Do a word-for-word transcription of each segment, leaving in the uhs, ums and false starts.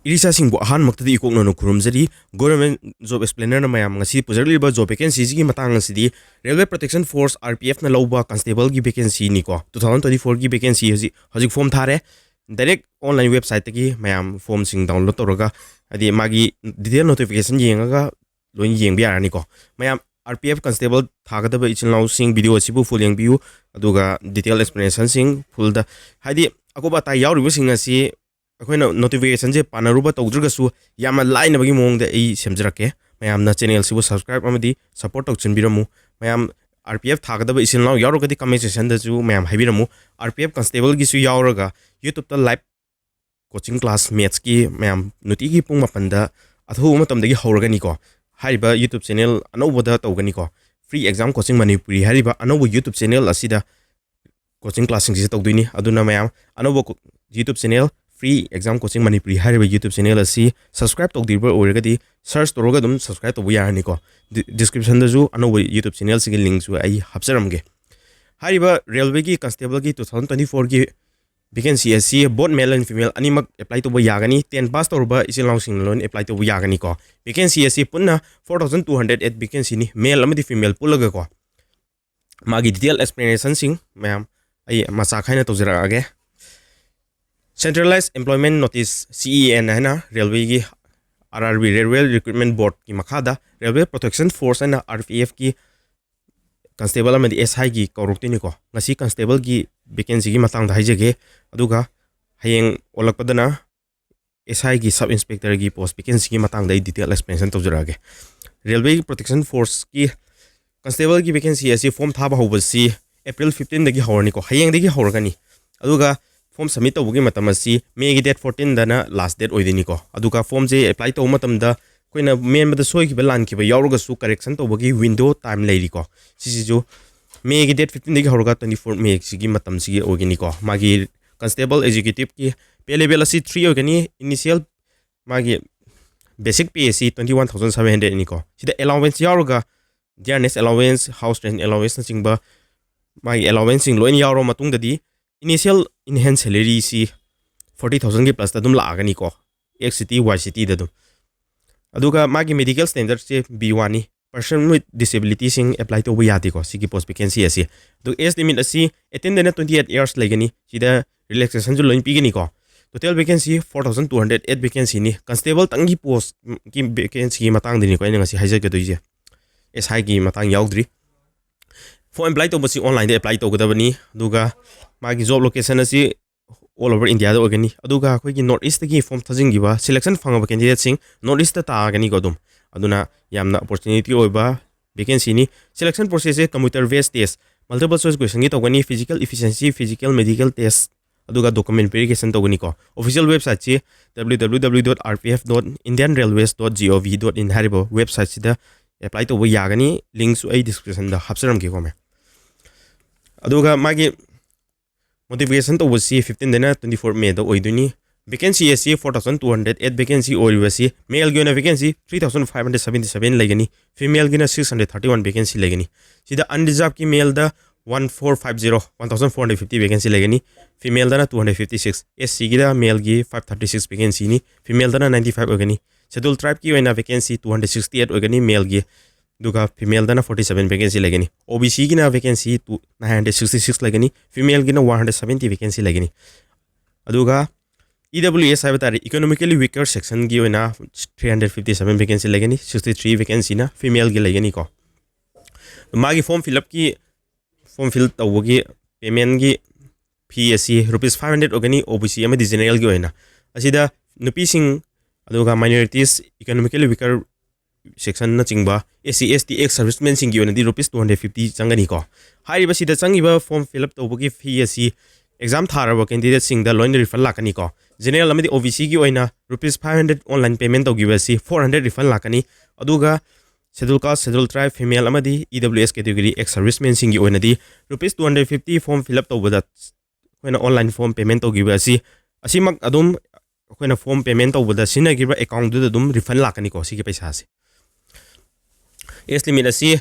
ꯏꯔꯤꯁꯥꯁꯤꯡꯕꯨ ꯑꯍꯥꯟꯕꯃꯛꯇꯗ ꯏꯀꯣꯛꯅꯅ ꯈꯨꯔꯨꯝꯖꯔꯤ꯫ Government Job Explainerꯅ ꯃꯌꯥꯝ ꯉꯁꯤ ꯄꯨꯖꯔꯛꯂꯤꯕ job vacancyꯁꯤꯒꯤ ꯃꯇꯥꯡ ꯑꯁꯤꯗꯤ Railway Protection Force, RPFꯅ ꯂꯧꯕ constableꯒꯤ vacancyꯅꯤꯀꯣ꯫ Two thousand twenty fourꯒꯤ vacancy ꯍꯧꯖꯤꯛ ꯍꯧꯖꯤꯛ form ꯊꯥꯔꯦ꯫ Direct online websiteꯇꯒꯤ ꯃꯌꯥꯝ formꯁꯤꯡ download ꯇꯧꯔꯒ, ꯍꯥꯏꯗꯤ ꯃꯥꯒꯤ detail notification ꯌꯦꯡꯉꯒ ꯂꯣꯏꯅ ꯌꯦꯡꯕ ꯌꯥꯔꯅꯤꯀꯣ꯫ ꯃꯌꯥꯝ RPF constable ꯊꯥꯒꯗꯕ ꯏꯆꯤꯜ ꯏꯅꯥꯎꯁꯤꯡ video ꯑꯁꯤꯕꯨ full ꯌꯦꯡꯕꯤꯌꯨ, ꯑꯗꯨꯒ detail explanationꯁꯤꯡ fullꯗ, ꯍꯥꯏꯗꯤ ꯑꯀꯨꯞ ꯑꯇꯥ ꯌꯥꯎꯔꯤꯕꯁꯤꯡ ꯑꯁꯤ ꯑꯩꯈꯣꯏꯅ notificationꯁꯦ ꯄꯥꯟꯅꯔꯨꯕ ꯇꯧꯗ꯭ꯔꯒꯁꯨ ꯌꯥꯝꯅ ꯂꯥꯏꯅꯕꯒꯤ ꯃꯑꯣꯡꯗ ꯑꯩ ꯁꯦꯝꯖꯔꯛꯀꯦ꯫ ꯃꯌꯥꯝꯅ channelꯁꯤꯕꯨ subscribe ꯑꯃꯗꯤ support ꯇꯧꯁꯤꯟꯕꯤꯔꯝꯃꯨ꯫ ꯃꯌꯥꯝ RPF ꯊꯥꯒꯗꯕ ꯏꯆꯤꯜ ꯏꯅꯥꯎ ꯌꯥꯎꯔꯒꯗꯤ comment sectionꯗꯁꯨ ꯃꯌꯥꯝ ꯍꯥꯏꯕꯤꯔꯝꯃꯨ꯫ RPF constableꯒꯤꯁꯨ ꯌꯥꯎꯔꯒ YouTubeꯇ live coaching class mathsꯀꯤ ꯃꯌꯥꯝ ꯅꯨꯡꯇꯤꯒꯤ ꯄꯨꯡ ꯃꯥꯄꯟꯗ ꯑꯊꯨꯕ ꯃꯇꯝꯗꯒꯤ ꯍꯧꯔꯒꯅꯤꯀꯣ꯫ ꯍꯥꯏꯔꯤꯕ YouTube channel ꯑꯅꯧꯕꯗ ꯇꯧꯒꯅꯤꯀꯣ꯫ Free Exam Coaching Manipuri ꯍꯥꯏꯔꯤꯕ ꯑꯅꯧꯕ YouTube channel ꯑꯁꯤꯗ coaching classꯁꯤꯡꯁꯤ ꯇꯧꯗꯣꯏꯅꯤ꯫ ꯑꯗꯨꯅ ꯃꯌꯥꯝ ꯑꯅꯧꯕ co-, YouTube channel Free Exam Coaching Manipuri ꯍꯥꯏꯔꯤꯕ YouTube channel ꯑꯁꯤ subscribe ꯇꯧꯗ꯭ꯔꯤꯕ ꯑꯣꯏꯔꯒꯗꯤ search ꯇꯧꯔꯒ ꯑꯗꯨꯝ subscribe ꯇꯧꯕ ꯌꯥꯔꯅꯤꯀꯣ꯫ Di-, descriptionꯗꯁꯨ ꯑꯅꯧꯕ YouTube channelꯁꯤꯒꯤ linkꯁꯨ ꯑꯩ ꯍꯥꯞꯆꯔꯝꯒꯦ꯫ ꯍꯥꯏꯔꯤꯕ railwayꯒꯤ constableꯒꯤ two thousand twenty fourꯒꯤ vacancy ꯑꯁꯤ both male and female ꯑꯅꯤꯃꯛ apply ꯇꯧꯕ ꯌꯥꯒꯅꯤ꯫ Ten pass ꯇꯧꯔꯕ ꯏꯆꯤꯜ ꯏꯅꯥꯎꯁꯤꯡꯅ ꯂꯣꯏꯅ apply ꯇꯧꯕ ꯌꯥꯒꯅꯤꯀꯣ꯫ Vacancy ꯑꯁꯤ ꯄꯨꯟꯅ four thousand two hundred eight vacancyꯅꯤ, male ꯑꯃꯗꯤ female ꯄꯨꯜꯂꯒꯀꯣ꯫ ꯃꯥꯒꯤ detail explanationꯁꯤꯡ ꯃꯌꯥꯝ ꯑꯩ ꯃꯆꯥ ꯈꯥꯏꯅ ꯇꯧꯖꯔꯛꯑꯒꯦ꯫ Centralized Employment Notice, CEN ꯍꯥꯏꯅ railwayꯒꯤ, RRB, Railway Recruitment Boardꯀꯤ ꯃꯈꯥꯗ Railway Protection Force ꯍꯥꯏꯅ RPFꯀꯤ constable ꯑꯃꯗꯤ SIꯒꯤ ꯀꯧꯔꯛꯇꯣꯏꯅꯤꯀꯣ꯫ ꯉꯁꯤ constableꯒꯤ vacancyꯒꯤ ꯃꯇꯥꯡꯗ ꯍꯥꯏꯖꯒꯦ, ꯑꯗꯨꯒ ꯍꯌꯦꯡ ꯑꯣꯜꯂꯛꯄꯗꯅ SIꯒꯤ sub inspectorꯒꯤ post vacancyꯒꯤ ꯃꯇꯥꯡꯗ ꯑꯩ detail explanation ꯇꯧꯖꯔꯛꯑꯒꯦ꯫ Railway Protection Forceꯀꯤ constableꯒꯤ vacancy ꯑꯁꯤ form ꯊꯥꯕ ꯍꯧꯕꯁꯤ April fifteenꯗꯒꯤ ꯍꯧꯔꯅꯤꯀꯣ, ꯍꯌꯦꯡꯗꯒꯤ ꯍꯧꯔꯒꯅꯤ꯫ ꯑꯗꯨꯒ form submit ꯇꯧꯕꯒꯤ ꯃꯇꯝ ꯑꯁꯤ Mayꯒꯤ date fourteenꯗꯅ last date ꯑꯣꯏꯗꯣꯏꯅꯤꯀꯣ꯫ ꯑꯗꯨꯒ formꯁꯦ apply ꯇꯧꯕ ꯃꯇꯝꯗ ꯑꯩꯈꯣꯏꯅ ꯃꯦꯟꯕꯗ ꯁꯣꯏꯈꯤꯕ ꯂꯥꯟꯈꯤꯕ ꯌꯥꯎꯔꯒꯁꯨ correction ꯇꯧꯕꯒꯤ window time ꯂꯩꯔꯤꯀꯣ꯫ ꯁꯤꯁꯤꯁꯨ Mayꯒꯤ date fifteenꯗꯒꯤ ꯍꯧꯔꯒ twenty four Mayꯁꯤꯒꯤ ꯃꯇꯝꯁꯤꯒꯤ ꯑꯣꯏꯒꯅꯤꯀꯣ꯫ ꯃꯥꯒꯤ constable executiveꯀꯤ pay level ꯑꯁꯤ three ꯑꯣꯏꯒꯅꯤ꯫ Initial ꯃꯥꯒꯤ basic pay ꯑꯁꯤ twenty one thousand seven hundredꯅꯤꯀꯣ꯫ ꯁꯤꯗ allowance ꯌꯥꯎꯔꯒ dearness allowance, house rent allowanceꯅꯆꯤꯡꯕ ꯃꯥꯒꯤ allowanceꯁꯤꯡ ꯂꯣꯏꯅ ꯌꯥꯎꯔꯕ ꯃꯇꯨꯡꯗꯗꯤ initial in hand salaryꯁꯤ forty thousandꯒꯤ plusꯇ ꯑꯗꯨꯝ ꯂꯥꯛꯑꯒꯅꯤꯀꯣ꯫ X C T, Y C T ꯗ ꯑꯗꯨꯝ꯫ ꯑꯗꯨꯒ ꯃꯥꯒꯤ medical standard ꯁꯦ B one ꯅꯤ꯫ Person with disability ꯁꯤꯡ apply ꯇꯧꯕ ꯌꯥꯗꯦꯀꯣ ꯁꯤꯒꯤ post vacancy ꯑꯁꯤ꯫ ꯑꯗꯨꯒ age limit ꯑꯁꯤ eighteen ꯗꯩꯅ twenty eight years ꯂꯩꯒꯅꯤ꯫ ꯁꯤꯗ relaxation ꯁꯨ ꯂꯣꯏꯅ ꯄꯤꯒꯅꯤꯀꯣ꯫ Total vacancy four thousand two hundred eight vacancy ꯅꯤ꯫ Constable ꯇꯪꯒꯤ post ꯀꯤ vacancy ꯒꯤ ꯃꯇꯥꯡꯗꯅꯤꯀꯣ ꯑꯩꯅ ꯉꯁꯤ ꯍꯥꯏꯖꯒꯗꯣꯏꯁꯦ꯫ S I ꯒꯤ ꯃꯇꯥꯡ ꯌꯥꯎꯗ꯭ꯔꯤ꯫ Form apply ꯇꯧꯕꯁꯤ online ꯗ apply ꯇꯧꯒꯗꯕꯅꯤ꯫ ꯑꯗꯨꯒ ꯃꯥꯒꯤ job location ꯑꯁꯤ all over India ꯗ ꯑꯣꯏꯒꯅꯤ꯫ ꯑꯗꯨꯒ ꯑꯩꯈꯣꯏꯒꯤ North East ꯇꯒꯤ form ꯊꯥꯖꯤꯟꯈꯤꯕ selection ꯐꯪꯉꯕ candidate ꯁꯤꯡ North East ꯇ ꯇꯥꯒꯅꯤꯀꯣ ꯑꯗꯨꯝ꯫ ꯑꯗꯨꯅ ꯌꯥꯝꯅ opportunity ꯑꯣꯏꯕ vacancy ꯅꯤ꯫ Selection process ꯁꯦ computer based test, multiple choice question ꯒꯤ ꯇꯧꯒꯅꯤ, physical efficiency, physical medical test, ꯑꯗꯨꯒ document verification ꯇꯧꯒꯅꯤꯀꯣ꯫ Official website ꯁꯤ W W W dot R P F dot Indian Railways dot G O V dot in ꯍꯥꯏꯔꯤꯕ website ꯁꯤꯗ apply ꯇꯧꯕ ꯌꯥꯒꯅꯤ꯫ Link ꯁꯨ ꯑꯩ description ꯗ ꯍꯥꯞꯆꯔꯝꯒꯦꯀꯣ ꯃꯦꯝ꯫ ꯑꯗꯨꯒ ꯃꯥꯒꯤ notification ꯇꯧꯕꯁꯤ fifteen ꯗꯩꯅ twenty four May ꯗ ꯑꯣꯏꯗꯣꯏꯅꯤ꯫ Vacancy ꯑꯁꯤ four thousand two hundred eight vacancy ꯑꯣꯏꯔꯤꯕꯁꯤ male ꯒꯤ ꯑꯣꯏꯅ vacancy three thousand five hundred seventy seven ꯂꯩꯒꯅꯤ, female ꯒꯤꯅ six hundred thirty one vacancy ꯂꯩꯒꯅꯤ꯫ ꯁꯤꯗ unreserved ꯀꯤ male ꯗ one four five zero, one thousand four hundred fifty vacancy ꯂꯩꯒꯅꯤ, female ꯗꯅ two hundred fifty six, S C ꯒꯤꯗ male ꯒꯤ five thirty six vacancy ꯅꯤ, female ꯗꯅ ninety five ꯑꯣꯏꯒꯅꯤ꯫ Schedule tribe ꯀꯤ ꯑꯣꯏꯅ vacancy two hundred sixty eight ꯑꯣꯏꯒꯅꯤ male ꯒꯤ, ꯑꯗꯨꯒ female ꯗꯅ forty seven vacancy ꯂꯩꯒꯅꯤ꯫ O B C ꯒꯤꯅ vacancy two, nine hundred sixty six ꯂꯩꯒꯅꯤ, female ꯒꯤꯅ one hundred seventy vacancy ꯂꯩꯒꯅꯤ꯫ ꯑꯗꯨꯒ E W S ꯍꯥꯏꯕ ꯇꯥꯔꯦ, economically weaker section ꯒꯤ ꯑꯣꯏꯅ three hundred fifty seven vacancy ꯂꯩꯒꯅꯤ, sixty three vacancy ꯅ female ꯒꯤ ꯂꯩꯒꯅꯤꯀꯣ꯫ ꯃꯥꯒꯤ form fill up ꯀꯤ, form fill ꯇꯧꯕꯒꯤ payment ꯒꯤ fee ꯑꯁꯤ rupees five hundred ꯑꯣꯏꯒꯅꯤ, O B C ꯑꯃꯗꯤ general ꯒꯤ ꯑꯣꯏꯅ꯫ ꯑꯁꯤꯗ ꯅꯨꯄꯤꯁꯤꯡ ꯑꯗꯨꯒ minorities, economically weaker section ꯅꯆꯤꯡꯕ, S C, S T, ex servicemen ꯁꯤꯡꯒꯤ ꯑꯣꯏꯅꯗꯤ rupees two hundred fifty ꯆꯪꯒꯅꯤꯀꯣ꯫ ꯍꯥꯏꯔꯤꯕꯁꯤꯗ ꯆꯪꯉꯤꯕ form fill up ꯇꯧꯕꯒꯤ fee ꯑꯁꯤ exam ꯊꯥꯔꯕ candidate ꯁꯤꯡꯗ ꯂꯣꯏꯅ refund ꯂꯥꯛꯀꯅꯤꯀꯣ꯫ General ꯑꯃꯗꯤ O B C ꯒꯤ ꯑꯣꯏꯅ rupees five hundred online payment ꯇꯧꯈꯤꯕ ꯑꯁꯤ four hundred refund ꯂꯥꯛꯀꯅꯤ꯫ ꯑꯗꯨꯒ Schedule Caste, Schedule Tribe, female ꯑꯃꯗꯤ E W S category ex servicemen ꯁꯤꯡꯒꯤ ꯑꯣꯏꯅꯗꯤ rupees two hundred fifty form fill up ꯇꯧꯕꯗ ꯑꯩꯈꯣꯏꯅ online form payment ꯇꯧꯈꯤꯕ ꯑꯁꯤ, ꯑꯁꯤꯃꯛ ꯑꯗꯨꯝ ꯑꯩꯈꯣꯏꯅ form payment ꯇꯧꯕꯗ ꯁꯤꯖꯤꯟꯅꯈꯤꯕ account ꯗꯨꯗ ꯑꯗꯨꯝ refund ꯂꯥꯛꯀꯅꯤꯀꯣ ꯁꯤꯒꯤ ꯄꯩꯁꯥꯁꯦ꯫ Age limit ꯑꯁꯤ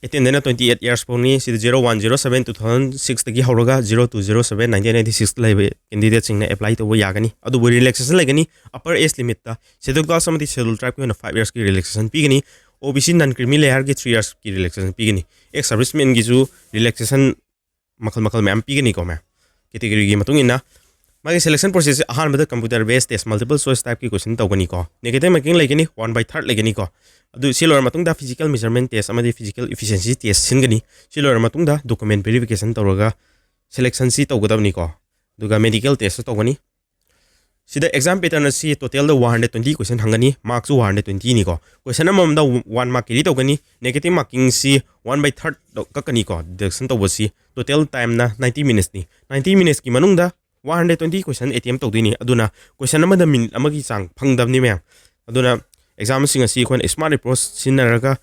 eighteen ꯗꯩꯅ twenty eight years ꯐꯥꯎꯅꯤ꯫ ꯁꯤꯗ zero one zero seven two thousand six ꯇꯒꯤ ꯍꯧꯔꯒ zero two zero seven nineteen ninety six ꯂꯩꯕ candidate ꯁꯤꯡꯅ apply ꯇꯧꯕ ꯌꯥꯒꯅꯤ꯫ ꯑꯗꯨꯕꯨ relaxation ꯂꯩꯒꯅꯤ, upper age limit ꯇ schedule caste ꯑꯃꯗꯤ schedule tribe ꯀꯤ ꯑꯣꯏꯅ five years ꯀꯤ relaxation ꯄꯤꯒꯅꯤ꯫ OBC non creamy layer ꯒꯤ three years ꯀꯤ relaxation ꯄꯤꯒꯅꯤ꯫ Ex serviceman ꯒꯤꯁꯨ relaxation ꯃꯈꯜ ꯃꯈꯜ ꯃꯌꯥꯝ ꯄꯤꯒꯅꯤꯀꯣ ꯃꯌꯥꯝ, category ꯒꯤ ꯃꯇꯨꯡ ꯏꯟꯅ꯫ ꯃꯥꯒꯤ selection process ꯁꯦ ꯑꯍꯥꯟꯕꯗ computer based test, multiple choice type ꯀꯤ question ꯇꯧꯒꯅꯤꯀꯣ꯫ Negative marking ꯂꯩꯒꯅꯤ, one by third ꯂꯩꯒꯅꯤꯀꯣ꯫ ꯑꯗꯨ ꯁꯤ ꯂꯣꯏꯔ ꯃꯇꯨꯡꯗ physical measurement test ꯑꯃꯗꯤ physical efficiency test ꯁꯤꯟꯒꯅꯤ꯫ ꯁꯤ ꯂꯣꯏꯔ ꯃꯇꯨꯡꯗ document verification ꯇꯧꯔꯒ selection ꯁꯤ ꯇꯧꯒꯗꯕꯅꯤꯀꯣ꯫ ꯑꯗꯨꯒ medical test ꯁꯨ ꯇꯧꯒꯅꯤ꯫ ꯁꯤꯗ exam pattern ꯑꯁꯤ total ꯗ one hundred twenty question ꯍꯪꯒꯅꯤ, mark ꯁꯨ one hundred twenty ꯅꯤꯀꯣ꯫ Question ꯑꯃꯃꯝꯗ one mark carry ꯇꯧꯒꯅꯤ, negative marking ꯁꯤ one by third ꯀꯛꯀꯅꯤꯀꯣ꯫ Deduction ꯇꯧꯕꯁꯤ total time ꯅ ninety minutes ꯅꯤ꯫ Ninety minutes ꯀꯤ ꯃꯅꯨꯡꯗ one hundred twenty question attempt ꯇꯧꯗꯣꯏꯅꯤ꯫ ꯑꯗꯨꯅ question ꯑꯃꯗ minute ꯑꯃꯒꯤ ꯆꯥꯡ ꯐꯪꯗꯕꯅꯤ ꯃꯌꯥꯝ꯫ ꯑꯗꯨꯅ exam ꯁꯤꯡ ꯑꯁꯤ ꯑꯩꯈꯣꯏꯅ smart approach ꯁꯤꯖꯤꯟꯅꯔꯒ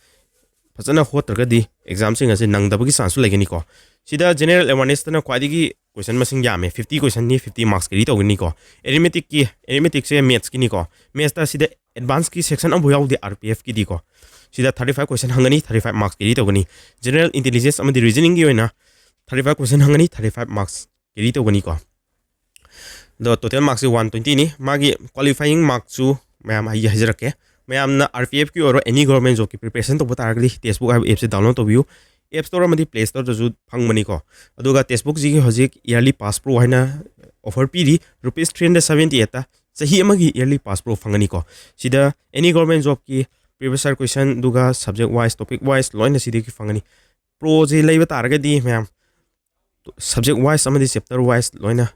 ꯐꯖꯅ ꯍꯣꯠꯇ꯭ꯔꯒꯗꯤ exam ꯁꯤꯡ ꯑꯁꯤ ꯅꯪꯗꯕꯒꯤ chance ꯁꯨ ꯂꯩꯒꯅꯤꯀꯣ꯫ ꯁꯤꯗ general awareness ꯇꯅ ꯈ꯭ꯋꯥꯏꯗꯒꯤ question ꯃꯁꯤꯡ ꯌꯥꯝꯃꯦ, fifty question ꯅꯤ, fifty marks carry ꯇꯧꯒꯅꯤꯀꯣ꯫ Arithmetic ꯀꯤ, arithmetic ꯁꯦ maths ꯀꯤꯅꯤꯀꯣ꯫ Maths ꯇ ꯁꯤꯗ advance ꯀꯤ section ꯑꯃꯐꯥꯎ ꯌꯥꯎꯗꯦ RPF ꯀꯤꯗꯤꯀꯣ꯫ ꯁꯤꯗ thirty five question ꯍꯪꯒꯅꯤ, thirty five marks carry ꯇꯧꯒꯅꯤ꯫ General intelligence ꯑꯃꯗꯤ reasoning ꯒꯤ ꯑꯣꯏꯅ thirty five question ꯍꯪꯒꯅꯤ, thirty five marks carry ꯇꯧꯒꯅꯤꯀꯣ꯫ ꯑꯗꯣ total marks ꯁꯤ one twenty ꯅꯤ꯫ ꯃꯥꯒꯤ qualifying mark ꯁꯨ ꯃꯌꯥꯝ ꯑꯩ ꯍꯥꯏꯖꯔꯛꯀꯦ꯫ ꯃꯌꯥꯝꯅ RPF ꯀꯤ ꯑꯣꯏꯔꯣ any government job ꯀꯤ preparation ꯇꯧꯕ ꯇꯥꯔꯒꯗꯤ Testbook ꯍꯥꯏꯕ app ꯁꯦ download ꯇꯧꯕꯤꯌꯨ꯫ App Store ꯑꯃꯗꯤ Play Store ꯗꯁꯨ ꯐꯪꯕꯅꯤꯀꯣ꯫ ꯑꯗꯨꯒ Testbook ꯁꯤꯒꯤ ꯍꯧꯖꯤꯛ yearly pass pro ꯍꯥꯏꯅ offer ꯄꯤꯔꯤ, rupees three hundred seventy eight ꯇ ꯆꯍꯤ ꯑꯃꯒꯤ yearly pass pro ꯐꯪꯒꯅꯤꯀꯣ꯫ ꯁꯤꯗ any government job ꯀꯤ previous year question ꯑꯗꯨꯒ subject wise, topic wise ꯂꯣꯏꯅ ꯁꯤꯗꯒꯤ ꯐꯪꯒꯅꯤ꯫ Pro ꯁꯤ ꯂꯩꯕ ꯇꯥꯔꯒꯗꯤ ꯃꯌꯥꯝ subject wise ꯑꯃꯗꯤ chapter wise ꯂꯣꯏꯅ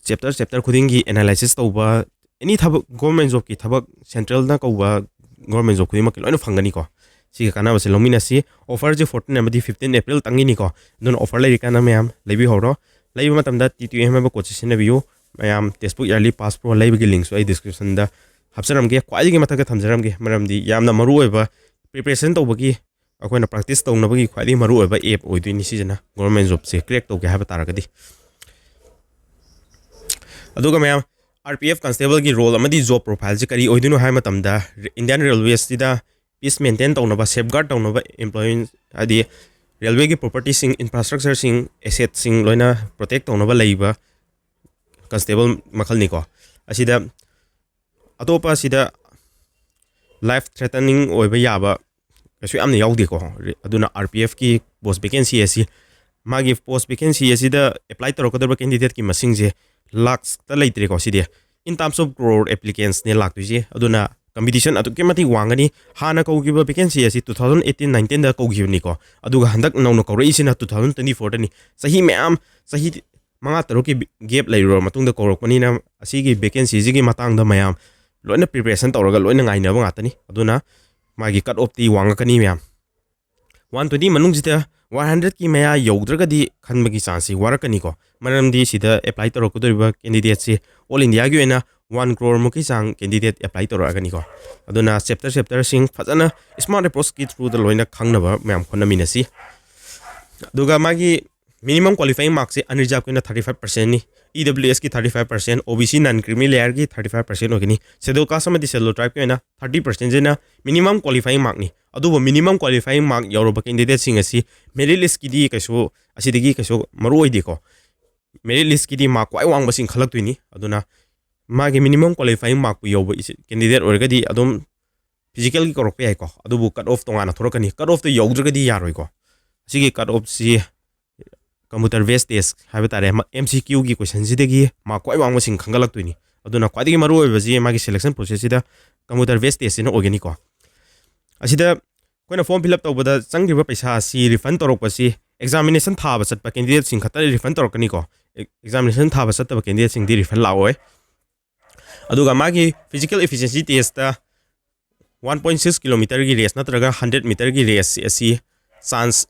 chapter chapter ꯈꯨꯗꯤꯡꯒꯤ analysis ꯇꯧꯕ, any ꯊꯕꯛ government job ꯀꯤ ꯊꯕꯛ central ꯅ ꯀꯧꯕ government job ꯈꯨꯗꯤꯡꯃꯛꯀꯤ ꯂꯣꯏꯅ ꯐꯪꯒꯅꯤꯀꯣ꯫ ꯁꯤꯒꯤ ꯀꯥꯟꯅꯕꯁꯦ ꯂꯧꯃꯤꯟꯅꯁꯤ꯫ Offer ꯁꯦ fourteen ꯑꯃꯗꯤ fifteen April ꯇꯪꯒꯤꯅꯤꯀꯣ꯫ ꯑꯗꯨꯅ offer ꯂꯩꯔꯤꯀꯥꯟꯗ ꯃꯌꯥꯝ ꯂꯩꯕꯤꯍꯧꯔꯣ꯫ ꯂꯩꯕ ꯃꯇꯝꯗ T two M ꯍꯥꯏꯕ code ꯁꯦ ꯁꯤꯖꯤꯟꯅꯕꯤꯌꯨ꯫ ꯃꯌꯥꯝ Testbook yearly pass pro ꯂꯩꯕꯒꯤ link ꯁꯨ ꯑꯩ description ꯗ ꯍꯥꯞꯆꯔꯝꯒꯦ, ꯈ꯭ꯋꯥꯏꯗꯒꯤ ꯃꯊꯛꯇ ꯊꯝꯖꯔꯝꯒꯦ, ꯃꯔꯝꯗꯤ ꯌꯥꯝꯅ ꯃꯔꯨꯑꯣꯏꯕ preparation ꯇꯧꯕꯒꯤ, ꯑꯩꯈꯣꯏꯅ practice ꯇꯧꯅꯕꯒꯤ ꯈ꯭ꯋꯥꯏꯗꯒꯤ ꯃꯔꯨꯑꯣꯏꯕ app ꯑꯣꯏꯗꯣꯏꯅꯤ ꯁꯤꯁꯤꯅ, government job ꯁꯦ crack ꯇꯧꯒꯦ ꯍꯥꯏꯕ ꯇꯥꯔꯒꯗꯤ꯫ ꯑꯗꯨꯒ ꯃꯌꯥꯝ, RPF constable ꯒꯤ role ꯑꯃꯗꯤ job profile ꯁꯦ ꯀꯔꯤ ꯑꯣꯏꯗꯣꯏꯅꯣ ꯍꯥꯏꯕ ꯃꯇꯝꯗ, Indian Railways ꯁꯤꯗ ꯄꯤꯁ ꯃꯦꯟꯇꯦꯟ ꯇꯧꯅꯕ, ꯁꯦꯐꯒꯥꯔꯗ ꯇꯧꯅꯕ, ꯑꯦꯝꯄ꯭ꯂꯣꯌꯤ ꯍꯥꯏꯗꯤ ꯔꯦꯜꯋꯦꯒꯤ ꯄ꯭ꯔꯣꯄꯔꯇꯤꯁꯤꯡ, ꯏꯟꯐ꯭ꯔꯥꯁ꯭ꯇ꯭ꯔꯛꯆꯔꯁꯤꯡ, ꯑꯦꯁꯦꯠꯁꯤꯡ ꯂꯣꯏꯅ ꯄ꯭ꯔꯣꯇꯦꯛ ꯇꯧꯅꯕ ꯂꯩꯕ ꯀꯟꯁꯇꯦꯕꯜ ꯃꯈꯜꯅꯤꯀꯣ꯫ ꯑꯁꯤꯗ ꯑꯇꯣꯞꯄ ꯑꯁꯤꯗ ꯂꯥꯏꯐ ꯊ꯭ꯔꯦꯇꯅꯤꯡ ꯑꯣꯏꯕ ꯌꯥꯕ ꯀꯩꯁꯨ ꯌꯥꯝꯅ ꯌꯥꯎꯗꯦꯀꯣ꯫ ꯑꯗꯨꯅ ꯑꯥꯔ ꯄꯤ ꯑꯦꯐꯀꯤ ꯄꯣꯁ ꯚꯦꯀꯦꯟꯁꯤ ꯑꯁꯤ ꯃꯥꯒꯤ ꯄꯣꯁ ꯚꯦꯀꯦꯟꯁꯤ ꯑꯁꯤꯗ ꯑꯦꯄ꯭ꯂꯥꯏ ꯇꯧꯔꯛꯀꯗꯧꯔꯤꯕ ꯀꯦꯟꯗꯤꯗꯦꯠꯀꯤ ꯃꯁꯤꯡꯁꯦ ꯂꯥꯛꯁꯇ ꯂꯩꯇ꯭ꯔꯦꯀꯣ꯫ ꯁꯤꯗꯤ in terms of crore applicants ꯅꯦ ꯂꯥꯛꯇꯣꯏꯁꯦ꯫ ꯑꯗꯨꯅ ꯀꯝꯄꯤꯇꯤꯁꯟ ꯑꯗꯨꯛꯀꯤ ꯃꯇꯤꯛ ꯋꯥꯡꯒꯅꯤ꯫ ꯍꯥꯟꯅ ꯀꯧꯈꯤꯕ ꯚꯦꯀꯦꯟꯁꯤ ꯑꯁꯤ two thousand eighteen nineteen ꯗ ꯀꯧꯈꯤꯕꯅꯤꯀꯣ꯫ ꯑꯗꯨꯒ ꯍꯟꯗꯛ ꯅꯧꯅ ꯀꯧꯔꯛꯏꯁꯤꯅ two thousand twenty four ꯗꯅꯤ꯫ ꯆꯍꯤ ꯃꯌꯥꯝ, ꯆꯍꯤ ꯃꯉꯥ ꯇꯔꯨꯛꯀꯤ ꯒꯦꯞ ꯂꯩꯔꯨꯔꯕ ꯃꯇꯨꯡꯗ ꯀꯧꯔꯛꯄꯅꯤꯅ ꯑꯁꯤꯒꯤ ꯚꯦꯀꯦꯟꯁꯤꯁꯤꯒꯤ ꯃꯇꯥꯡꯗ ꯃꯌꯥꯝ ꯂꯣꯏꯅ ꯄ꯭ꯔꯤꯄꯦꯔꯦꯁꯟ ꯇꯧꯔꯒ ꯂꯣꯏꯅ ꯉꯥꯏꯅꯕ ꯉꯥꯛꯇꯅꯤ꯫ ꯑꯗꯨꯅ ꯃꯥꯒꯤ ꯀꯠ ꯑꯣꯐꯇꯤ ꯋꯥꯡꯉꯛꯀꯅꯤ ꯃꯌꯥꯝ꯫ One twenty ꯃꯅꯨꯡꯁꯤꯗ one hundredꯀꯤ ꯃꯌꯥ ꯌꯧꯗ꯭ꯔꯒꯗꯤ ꯈꯟꯕꯒꯤ ꯆꯥꯟꯁꯁꯤ ꯋꯥꯔꯛꯀꯅꯤꯀꯣ꯫ ꯃꯔꯝꯗꯤ ꯁꯤꯗ ꯑꯦꯄ꯭ꯂꯥꯏ ꯇꯧꯔꯛꯀꯗꯧꯔꯤꯕ ꯀꯦꯟꯗꯤꯗꯦꯠꯁꯤ ꯑꯣꯜ ꯏꯟꯗꯤꯌꯥꯒꯤ ꯑꯣꯏꯅ one crore ꯃꯨꯛꯀꯤ ꯆꯥꯡ ꯀꯦꯟꯗꯤꯗꯦꯠ ꯑꯦꯄ꯭ꯂꯥꯏ ꯇꯧꯔꯛꯑꯒꯅꯤꯀꯣ꯫ ꯑꯗꯨꯅ ꯆꯦꯞꯇꯔ ꯆꯦꯞꯇꯔꯁꯤꯡ ꯐꯖꯅ ꯁ꯭ꯃꯥꯔꯠ ꯑꯦꯄ꯭ꯔꯣꯆꯀꯤ ꯊ꯭ꯔꯨꯗ ꯂꯣꯏꯅ ꯈꯪꯅꯕ ꯃꯌꯥꯝ ꯍꯣꯠꯅꯃꯤꯟꯅꯁꯤ꯫ ꯑꯗꯨꯒ ꯃꯥꯒꯤ ꯃꯤꯅꯤꯃꯝ ꯀ꯭ꯋꯥꯂꯤꯐꯥꯏꯌꯤꯡ ꯃꯥꯔꯛꯁꯦ ꯑꯟꯔꯤꯖꯥꯔꯕꯀꯤ ꯑꯣꯏꯅ thirty five percentꯅꯤ, E W ꯑꯦꯁꯀꯤ thirty five percent, ꯑꯣ ꯕꯤ ꯁꯤ ꯅꯟ ꯀ꯭ꯔꯤꯃꯤ ꯂꯦꯌꯔꯒꯤ thirty five percent ꯑꯣꯏꯒꯅꯤ꯫ ꯁꯦꯗꯨꯜ ꯀꯥꯁ ꯑꯃꯗꯤ ꯁꯦꯗꯨꯜ ꯇ꯭ꯔꯥꯏꯕꯀꯤ ꯑꯣꯏꯅ thirty percentꯁꯤꯅ ꯃꯤꯅꯤꯃꯝ ꯀ꯭ꯋꯥꯂꯤꯐꯥꯏꯌꯤꯡ ꯃꯥꯔꯛꯅꯤ꯫ ꯑꯗꯨꯕꯨ ꯃꯤꯅꯤꯃꯝ ꯀ꯭ꯋꯥꯂꯤꯐꯥꯏꯌꯤꯡ ꯃꯥꯔꯛ ꯌꯧꯔꯕ ꯀꯦꯟꯗꯤꯗꯦꯠꯁꯤꯡ ꯑꯁꯤ ꯃꯦꯔꯤꯠ ꯂꯤꯁꯀꯤꯗꯤ ꯀꯩꯁꯨ, ꯑꯁꯤꯗꯒꯤ ꯀꯩꯁꯨ ꯃꯔꯨ ꯑꯣꯏꯗꯦꯀꯣ꯫ ꯃꯦꯔꯤꯠ ꯂꯤꯁꯀꯤꯗꯤ ꯃꯥꯔꯛ ꯈ꯭ꯋꯥꯏ ꯋꯥꯡꯕꯁꯤꯡ ꯈꯜꯂꯛꯇꯣꯏꯅꯤ꯫ ꯑꯗꯨꯅ ꯃꯥꯒꯤ ꯃꯤꯅꯤꯃꯝ ꯀ꯭ꯋꯥꯂꯤꯐꯥꯏꯌꯤꯡ ꯃꯥꯔꯛꯄꯨ ꯌꯧꯕ ꯀꯦꯟꯗꯤꯗꯦꯠ ꯑꯣꯏꯔꯒꯗꯤ ꯑꯗꯨꯝ ꯐꯤꯖꯤꯀꯦꯜꯒꯤ ꯀꯧꯔꯛꯄ ꯌꯥꯏꯀꯣ꯫ ꯑꯗꯨꯕꯨ ꯀꯠ ꯑꯣꯐ ꯇꯣꯉꯥꯟꯅ ꯊꯣꯔꯛꯀꯅꯤ꯫ ꯀꯠ ꯑꯣꯐꯇ ꯌꯧꯗ꯭ꯔꯒꯗꯤ ꯌꯥꯔꯣꯏꯀꯣ꯫ ꯑꯁꯤꯒꯤ ꯀꯠ ꯑꯣꯐꯁꯤ ꯀꯝꯄ꯭ꯌꯨꯇꯔ ꯕꯦꯁ ꯇꯦꯁ ꯍꯥꯏꯕ ꯇꯥꯔꯦ, ꯑꯦꯝ ꯁꯤ ꯀ꯭ꯌꯨꯒꯤ ꯀꯣꯏꯁꯟꯁꯤꯗꯒꯤ ꯃꯥꯔꯛ ꯈ꯭ꯋꯥꯏ ꯋꯥꯡꯕꯁꯤꯡ ꯈꯟꯒꯠꯂꯛꯇꯣꯏꯅꯤ꯫ ꯑꯗꯨꯅ ꯈ꯭ꯋꯥꯏꯗꯒꯤ ꯃꯔꯨ ꯑꯣꯏꯕꯁꯤ ꯃꯥꯒꯤ ꯁꯦꯂꯦꯛꯁꯟ ꯄ꯭ꯔꯣꯁꯦꯁꯁꯤꯗ ꯀꯝꯄ꯭ꯌꯨꯇꯔ ꯕꯦꯁ ꯇꯦꯁꯁꯤꯅ ꯑꯣꯏꯒꯅꯤꯀꯣ꯫ ꯑꯁꯤꯗ ꯑꯩꯈꯣꯏꯅ ꯐꯣꯔꯝ ꯐꯤꯜ ꯑꯞ ꯇꯧꯕꯗ ꯆꯪꯈꯤꯕ ꯄꯩꯁꯥ ꯑꯁꯤ ꯔꯤꯐꯟ ꯇꯧꯔꯛꯄꯁꯤ ꯑꯦꯛꯖꯥꯃꯤꯅꯦꯁꯟ ꯊꯥꯕ ꯆꯠꯄ ꯀꯦꯟꯗꯤꯗꯦꯠꯁꯤꯡ ꯈꯛꯇ ꯔꯤꯐꯟ ꯇꯧꯔꯛꯀꯅꯤꯀꯣ꯫ ꯑꯦꯛꯖꯥꯃꯤꯅꯦꯁꯟ ꯊꯥꯕ ꯆꯠꯇꯕ ꯀꯦꯟꯗꯤꯗꯦꯠꯁꯤꯡꯗꯤ ꯔꯤꯐꯟ ꯂꯥꯛꯑꯣꯏ꯫ ꯑꯗꯨꯒ ꯃꯥꯒꯤ physical efficiency test one point six kilometerꯒꯤ ꯔꯦꯁ ꯅꯠꯇ꯭ꯔꯒ hundred meterꯒꯤ ꯔꯦꯁ ꯑꯁꯤ ꯆꯥꯟꯁ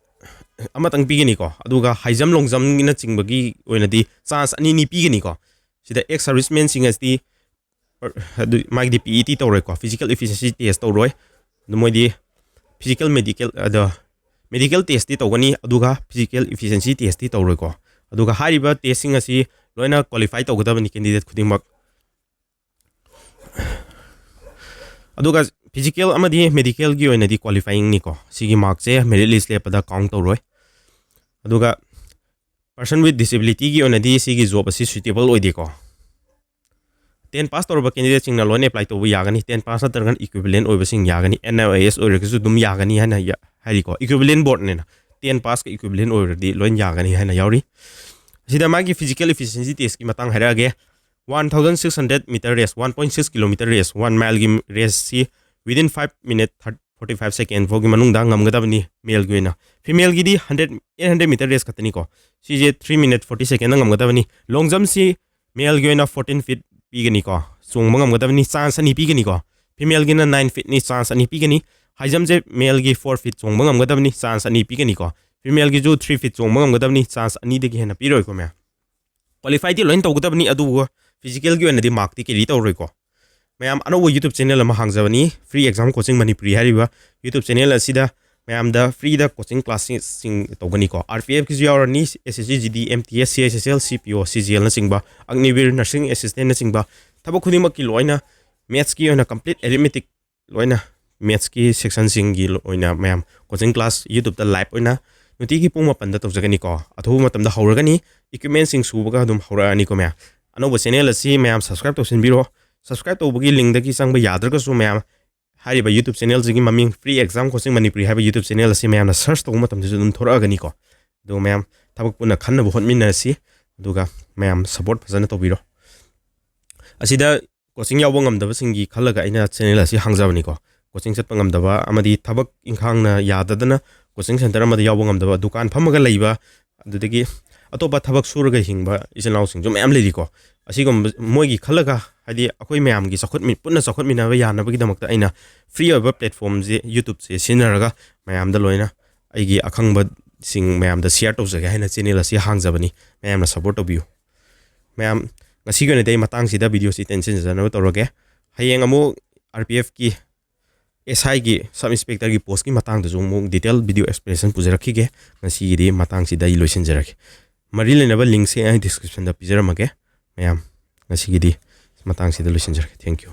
ꯑꯃꯇꯪ ꯄꯤꯒꯅꯤꯀꯣ꯫ ꯑꯗꯨꯒ ꯍꯥꯏ ꯖꯝ, ꯂꯣꯡ ꯖꯝꯅꯆꯤꯡꯕꯒꯤ ꯑꯣꯏꯅꯗꯤ ꯆꯥꯟꯁ ꯑꯅꯤ ꯑꯅꯤ ꯄꯤꯒꯅꯤꯀꯣ꯫ ꯁꯤꯗ ꯑꯦꯛꯁ ꯁꯥꯔꯚꯤꯁꯃꯦꯟꯁꯤꯡ ꯑꯁꯤꯗꯤ ꯑꯗꯨ ꯃꯥꯒꯤꯗꯤ ꯄꯤ E T ꯇꯧꯔꯣꯏꯀꯣ, physical efficiency test ꯇꯧꯔꯣꯏ꯫ ꯑꯗꯨ ꯃꯣꯏꯗꯤ ꯐꯤꯖꯤꯀꯦꯜ, ꯃꯦꯗꯤꯀꯦꯜ, ꯑꯗꯣ ꯃꯦꯗꯤꯀꯦꯜ ꯇꯦꯁꯇꯤ ꯇꯧꯒꯅꯤ, ꯑꯗꯨꯒ ꯐꯤꯖꯤꯀꯦꯜ ꯏꯐꯤꯁꯤꯌꯦꯟꯁꯤ ꯇꯦꯁꯇꯤ ꯇꯧꯔꯣꯏꯀꯣ꯫ ꯑꯗꯨꯒ ꯍꯥꯏꯔꯤꯕ ꯇꯦꯁꯁꯤꯡ ꯑꯁꯤ ꯂꯣꯏꯅ ꯀ꯭ꯋꯥꯂꯤꯐꯥꯏ ꯇꯧꯒꯗꯕꯅꯤ ꯀꯦꯟꯗꯤꯗꯦꯠ ꯈꯨꯗꯤꯡꯃꯛ꯫ ꯑꯗꯨꯒ Physical ꯑꯃꯗꯤ medicalꯒꯤ ꯑꯣꯏꯅꯗꯤ qualifyingꯅꯤꯀꯣ꯫ ꯁꯤꯒꯤ markꯁꯦ merit list ꯂꯦꯞꯄꯗ count ꯇꯧꯔꯣꯏ꯫ ꯑꯗꯨꯒ person with disabilityꯒꯤ ꯑꯣꯏꯅꯗꯤ ꯁꯤꯒꯤ job ꯑꯁꯤ suitable ꯑꯣꯏꯗꯦꯀꯣ꯫ Ten pass ꯇꯧꯔꯕ candidateꯁꯤꯡꯅ ꯂꯣꯏꯅ apply ꯇꯧꯕ ꯌꯥꯒꯅꯤ꯫ Ten pass ꯅꯠꯇ꯭ꯔꯒꯅ equivalent ꯑꯣꯏꯕꯁꯤꯡ ꯌꯥꯒꯅꯤ꯫ NIOS ꯑꯣꯏꯔꯒꯁꯨ ꯑꯗꯨꯝ ꯌꯥꯒꯅꯤ ꯍꯥꯏꯅ ꯍꯥꯏꯔꯤꯀꯣ꯫ Equivalent boardꯅꯦꯅ, ten passꯀ equivalent ꯑꯣꯏꯔꯗꯤ ꯂꯣꯏꯅ ꯌꯥꯒꯅꯤ ꯍꯥꯏꯅ ꯌꯥꯎꯔꯤ꯫ ꯑꯁꯤꯗ ꯃꯥꯒꯤ physical efficiency testꯀꯤ ꯃꯇꯥꯡ ꯍꯥꯏꯔꯛꯑꯒꯦ꯫ One thousand six hundred meter race, one point six kilometer race, one mileꯒꯤ raceꯁꯤ within five minute forty five second ꯐꯥꯎꯒꯤ ꯃꯅꯨꯡꯗ ꯉꯝꯒꯗꯕꯅꯤ maleꯒꯤ ꯑꯣꯏꯅ꯫ Femaleꯒꯤꯗꯤ hundred eight hundred meter race ꯈꯛꯇꯅꯤꯀꯣ꯫ ꯁꯤꯁꯦ three minute forty secondꯗ ꯉꯝꯒꯗꯕꯅꯤ꯫ Long jumpꯁꯤ maleꯒꯤ ꯑꯣꯏꯅ fourteen feet ꯄꯤꯒꯅꯤꯀꯣ, ꯆꯣꯡꯕ ꯉꯝꯒꯗꯕꯅꯤ, chance ꯑꯅꯤ ꯄꯤꯒꯅꯤꯀꯣ꯫ Femaleꯒꯤꯅ nine feetꯅꯤ, chance ꯑꯅꯤ ꯄꯤꯒꯅꯤ꯫ High jumpꯁꯦ maleꯒꯤ four feet ꯆꯣꯡꯕ ꯉꯝꯒꯗꯕꯅꯤ, chance ꯑꯅꯤ ꯄꯤꯒꯅꯤꯀꯣ꯫ Femaleꯒꯤꯁꯨ three feet ꯆꯣꯡꯕ ꯉꯝꯒꯗꯕꯅꯤ, chance ꯑꯅꯤꯗꯒꯤ ꯍꯦꯟꯅ ꯄꯤꯔꯣꯏꯀꯣ ꯃꯌꯥꯝ꯫ Qualifyꯗꯤ ꯂꯣꯏꯅ ꯇꯧꯒꯗꯕꯅꯤ, ꯑꯗꯨꯕꯨ physicalꯒꯤ ꯑꯣꯏꯅꯗꯤ markꯇꯤ carry ꯇꯧꯔꯣꯏꯀꯣ꯫ ꯃꯌꯥꯝ, ꯑꯅꯧꯕ YouTube channel ꯑꯃ ꯍꯥꯡꯖꯕꯅꯤ, Free Exam Coaching Manipuri ꯍꯥꯏꯔꯤꯕ YouTube channel ꯑꯁꯤꯗ ꯃꯌꯥꯝꯗ freeꯗ coaching classꯁꯤꯡ ꯇꯧꯒꯅꯤꯀꯣ꯫ RPFꯀꯤꯁꯨ ꯌꯥꯎꯔꯅꯤ, SSC, GD, MTS, CHSL, CPO, CGLꯅꯆꯤꯡꯕ, Agniveer, Nursing Assistantꯅꯆꯤꯡꯕ ꯊꯕꯛ ꯈꯨꯗꯤꯡꯃꯛꯀꯤ ꯂꯣꯏꯅ mathsꯀꯤ ꯑꯣꯏꯅ complete arithmetic ꯂꯣꯏꯅ mathsꯀꯤ sectionꯁꯤꯡꯒꯤ ꯑꯣꯏꯅ ꯃꯌꯥꯝ coaching class YouTubeꯇ live ꯑꯣꯏꯅ ꯅꯨꯡꯇꯤꯒꯤ ꯄꯨꯡ ꯃꯥꯄꯟꯗ ꯇꯧꯖꯒꯅꯤꯀꯣ꯫ ꯑꯊꯨꯕ ꯃꯇꯝꯗ ꯍꯧꯔꯒꯅꯤ, equipmentꯁꯤꯡ ꯁꯨꯕꯒ ꯑꯗꯨꯝ ꯍꯧꯔꯛꯑꯅꯤꯀꯣ ꯃꯌꯥꯝ꯫ ꯑꯅꯧꯕ channel ꯑꯁꯤ ꯃꯌꯥꯝ subscribe ꯇꯧꯁꯤꯟꯕꯤꯔꯣ꯫ Subscribe ꯇꯧꯕꯒꯤ linkꯇꯒꯤ ꯆꯪꯕ ꯌꯥꯗ꯭ꯔꯒꯁꯨ ꯃꯌꯥꯝ ꯍꯥꯏꯔꯤꯕ YouTube channelꯁꯤꯒꯤ ꯃꯃꯤꯡ Free Exam Coaching Manipuri ꯍꯥꯏꯕ YouTube channel ꯑꯁꯤ ꯃꯌꯥꯝꯅ search ꯇꯧꯕ ꯃꯇꯝꯗꯁꯨ ꯑꯗꯨꯝ ꯊꯣꯔꯛꯑꯒꯅꯤꯀꯣ꯫ ꯑꯗꯨꯒ ꯃꯌꯥꯝ ꯊꯕꯛ ꯄꯨꯟꯅ ꯈꯟꯅꯕ ꯍꯣꯠꯃꯤꯟꯅꯔꯁꯤ, ꯑꯗꯨꯒ ꯃꯌꯥꯝ support ꯐꯖꯅ ꯇꯧꯕꯤꯔꯣ꯫ ꯑꯁꯤꯗ coaching ꯌꯥꯎꯕ ꯉꯝꯗꯕꯁꯤꯡꯒꯤ ꯈꯜꯂꯒ ꯑꯩꯅ channel ꯑꯁꯤ ꯍꯥꯡꯖꯕꯅꯤꯀꯣ꯫ Coaching ꯆꯠꯄ ꯉꯝꯗꯕ ꯑꯃꯗꯤ ꯊꯕꯛ ꯏꯪꯈꯥꯡꯅ ꯌꯥꯗꯗꯅ coaching center ꯑꯃꯗ ꯌꯥꯎꯕ ꯉꯝꯗꯕ, ꯗꯨꯀꯥꯟ ꯐꯝꯃꯒ ꯂꯩꯕ, ꯑꯗꯨꯗꯒꯤ ꯑꯇꯣꯞꯄ ꯊꯕꯛ ꯁꯨꯔꯒ ꯍꯤꯡꯕ ꯏꯆꯤꯜ ꯏꯅꯥꯎꯁꯤꯡꯁꯨ ꯃꯌꯥꯝ ꯂꯩꯔꯤꯀꯣ꯫ ꯑꯁꯤꯒꯨꯝꯕ ꯃꯣꯏꯒꯤ ꯈꯜꯂꯒ, ꯍꯥꯏꯗꯤ ꯑꯩꯈꯣꯏ ꯃꯌꯥꯝꯒꯤ ꯆꯥꯎꯈꯠꯃꯤ-, ꯄꯨꯟꯅ ꯆꯥꯎꯈꯠꯃꯤꯟꯅꯕ ꯌꯥꯅꯕꯒꯤꯗꯃꯛꯇ ꯑꯩꯅ free ꯑꯣꯏꯕ platformꯁꯦ, YouTubeꯁꯦ ꯁꯤꯖꯤꯟꯅꯔꯒ ꯃꯌꯥꯝꯗ ꯂꯣꯏꯅ ꯑꯩꯒꯤ ꯑꯈꯪꯕꯁꯤꯡ ꯃꯌꯥꯝꯗ share ꯇꯧꯖꯒꯦ ꯍꯥꯏꯅ channel ꯑꯁꯤ ꯍꯥꯡꯖꯕꯅꯤ꯫ ꯃꯌꯥꯝꯅ support ꯇꯧꯕꯤꯌꯨ꯫ ꯃꯌꯥꯝ, ꯉꯁꯤꯒꯤ ꯑꯣꯏꯅꯗꯤ ꯑꯩ ꯃꯇꯥꯡꯁꯤꯗ videoꯁꯤ ꯇꯦꯟꯁꯤꯟꯖꯅꯕ ꯇꯧꯔꯒꯦ꯫ ꯍꯌꯦꯡ ꯑꯃꯨꯛ RPFꯀꯤ SIꯒꯤ sub inspectorꯒꯤ postꯀꯤ ꯃꯇꯥꯡꯗꯁꯨ ꯑꯃꯨꯛ detail video explanation ꯄꯨꯖꯔꯛꯈꯤꯒꯦ꯫ ꯉꯁꯤꯒꯤꯗꯤ ꯃꯇꯥꯡꯁꯤꯗ ꯑꯩ ꯂꯣꯏꯁꯤꯟꯖꯔꯒꯦ꯫ ꯃꯔꯤ ꯂꯩꯅꯕ linkꯁꯦ ꯑꯩ descriptionꯗ ꯄꯤꯖꯔꯝꯃꯒꯦ꯫ ꯃꯌꯥꯝ, ꯉꯁꯤꯒꯤꯗꯤ ꯃꯇꯥꯡꯁꯤꯗ ꯂꯣꯏꯁꯤꯟꯖꯔꯒꯦ꯫ Thank you꯫